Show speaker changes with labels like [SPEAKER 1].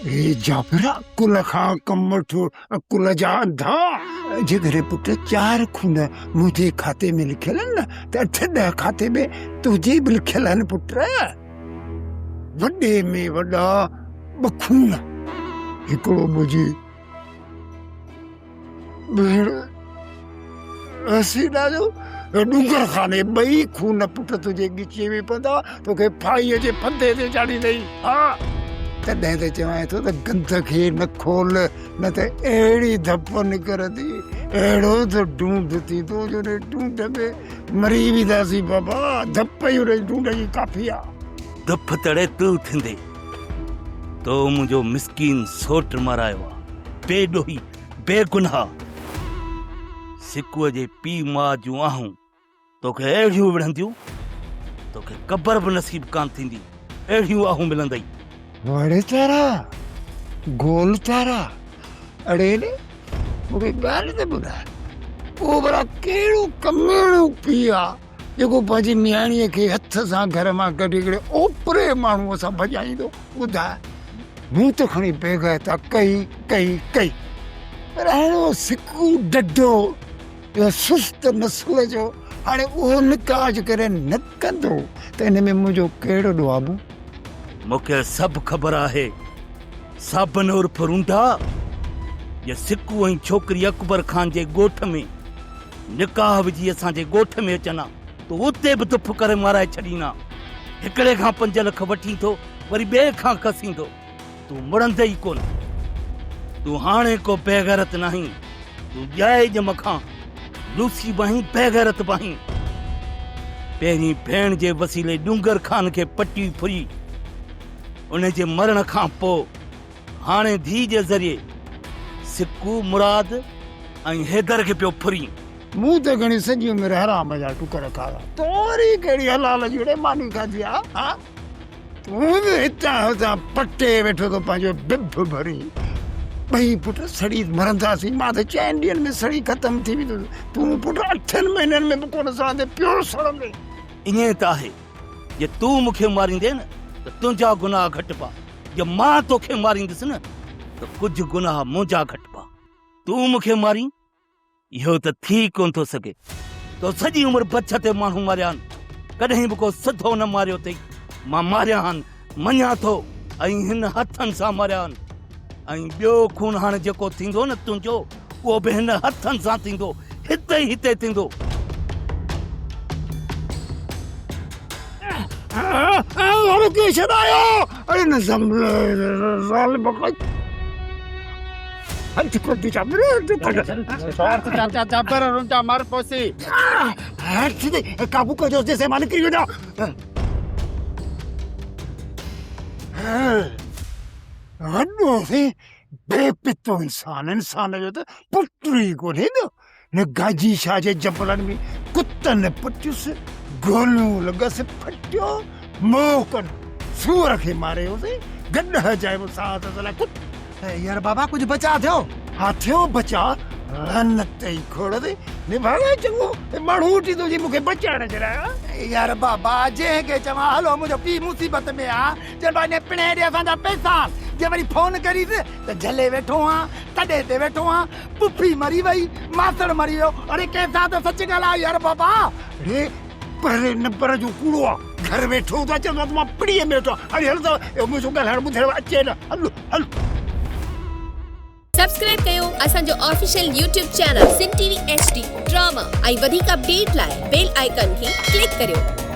[SPEAKER 1] اي جابر عقل کان ڪم وٺ، عقل جا انڌا. جيڪڏهن پٽ چار خون منهنجي کاتي ۾ لکيل آهن نه ته اٺ ڏهه کاتي ۾ تنهنجي به لکيل آهن پٽ. وڏي ۾ وڏا ٻه خون، هڪڙو منهنجي ڀيڻ حسينا جو ۽ ڏونگر خان اهي ٻئي خون پٽ تنهنجي ڳچيء ۾ پوندا توکي ڦاهيء جي ڦندي تي چاڙهيندئي ها تڏهن ته چوانء ٿو ته گند کي نه کول نه ته اهڙي ڌپ نڪرندي اهڙو ته ڍونڍ ٿيندو جو ان ڍونڍ ۾ مري وينداسين بابا ڌپ ئي ان ڍونڍ جي ڪافي آ.
[SPEAKER 2] ڌپ تڙي تون ٿيندي تو منهنجو مسڪين سوٽ مارايو آ بي ڏوهي بي گناهه سڪوء جي پيء ماء جون آهون توکي اهڙيون وڙهنديون توکي قبر به نصيب ڪانه ٿيندي اهڙيون آهون ملندئي.
[SPEAKER 1] وڙ تارا گول تارا اڙي ڙي مون کي ڳالهه ته ٻڌاء اهو ڀلا ڪهڙو ڪميڻو پيء آ جيڪو پنهنجي نياڻيء کي هٿ سان گهر مان ڪڍي هڪڙي اوپري ماڻهوء سان ڀڄائيندو ٻڌاء مون ته کڻي بيغيرتا ڪئي ڪئي ڪئي پر هاڻي اهو سڪو ڊڍو اهو سست نسل جو هاڻي اهو نڪاح جيڪڏهن نه ڪندو ته ان ۾ منهنجو ڪهڙو ڏوهه آبو؟
[SPEAKER 2] مون کي سڀ خبر آهي صابن عرف رونڊا جي سڪو ۽ ڇوڪري اڪبر خان جي ڳوٺ ۾ نڪاح وجهي اسان جي ڳوٺ ۾ اچن ها ته اتي به دڦ ڪري مارائي ڇڏين ها. هڪڙي کان پنج لک وٺين ٿو وري ٻئي کان کسين ٿو. تون مڙندين ئي ڪونه. تون هاڻي ڪو بيغيرت ناهين. تون ڄائي ڄم کان لوسي به آهين بيغيرت به آهين. پهرين ڀيڻ جي وسيلي ڏونگر خان کي پٽي ڦري ان جي مرڻ کان پوء هاڻي ڌيء جي ذريعي سڪو، مراد ۽ حيدر کي پيو ڦرين.
[SPEAKER 1] مون ته گهڻي سڄي عمر حرام جا ٽڪر کاڌا، تو وري ڪهڙي حلال جي اڙي ماني کاڌي آ، ها؟ تون به هتان هتان پٽي ويٺو ٿو پنهنجو ڊڀ ڀرين. ٻئي پٽ سڙي مرنداسين، مان ته چئن ڏينهن ۾ سڙي ختم ٿي ويندس، تون پٽ اٺن مهينن ۾ به ڪونه سڙندين، پيو سڙندين.
[SPEAKER 2] ائين ته آهي، جي تون مون کي ماريندين ته تنهنجا گناهه گهٽبا. جي مان توکي ماريندس نه ته ڪجهه گناهه منهنجا گهٽبا. تون مون کي مارين اهو ته ٿي ئي ڪونه ٿو سگهي. تو سڄي عمر بڇ تي ماڻهو ماريا آهن، ڪڏهن به ڪو سڌو نه ماريو اٿئي. مان ماريا آهن، مڃان ٿو ۽ هن هٿن سان ماريا آهن ۽ ٻيو خون هاڻي جيڪو ٿيندو نه تنهنجو اهو به هن هٿن سان ٿيندو، هتي ئي هتي ٿيندو.
[SPEAKER 1] قابو ڪجوس جيسين مان نڪري وڃان. وڏو سين بي پتو انسان، انسان جو ته پٽ ئي ڪونهي ٻيو. نه گاجي شاهه جي جبلن ۾ ڪتن پٽيس، گوليون لڳس ڦٽيو، موهه ڪن سوئر کي ماريو سين، گڏهه جائبو ساهه ته لاء ڪت.
[SPEAKER 3] يار بابا ڪجهه بچاء ٿيو؟
[SPEAKER 1] ها ٿيو بچاء، لعنت ئي کوڙ تي، نڀاڳا چڱو ماڻهو اٺي ٿو جي مون کي بچائڻ جي لاء.
[SPEAKER 3] يار بابا جنهن کي چوان هلو منهنجو پيء مصيبت ۾ آ، چوندو آ انهي پڻهين ڏي اسان جا پئسا آن، جي وري فون ڪريس ته جهلي ويٺو آن، تڏي تي ويٺو آن، پڦي مري وئي، ماسڙ مري ويو، اڙي ڪنهن سان ته سچ ڳالهاء يار بابا.
[SPEAKER 1] اڙي پري نمبر جو ڪوڙو آ، گهر ويٺو هوندو آ چوندو آ ته مان پڙيء ۾ ويٺو آهيان، اڙي هل ته اهو منهنجو ڳالهائڻ ٻڌڻ اچي نه، هل هل.
[SPEAKER 4] سبسڪرائب ڪيو اسان جو official YouTube channel Sindh T V H D drama ۽ وڌيڪ اپڊيٽ لاء بيل آئيڪان کي ڪلڪ ڪريو.